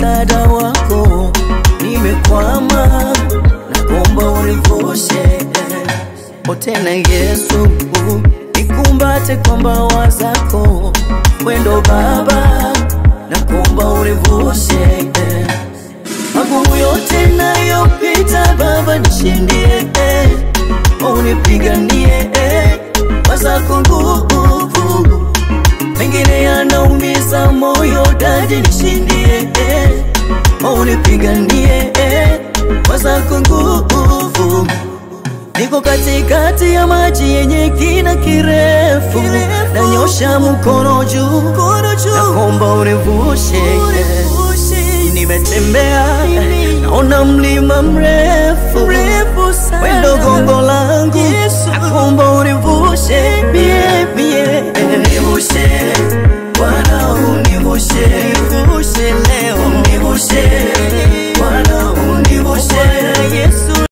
msaada wako, nimekwama nakuomba univushe. O tena Yesu, nikumbate kwa mbawa zako, wendo Baba nakuomba univushe. Magumu yote nayopita Baba nishindie, unipiganie kwa zako nguvu. Mengine yanaumiza moyo, Daddy nishindie, unipiganie kwa zako nguvu. Niko katikati ya maji yenye kina kirefu, nanyosha mkono juu, nakuomba univushe. Nimetembea naona mlima mrefu, wendo gongo langu.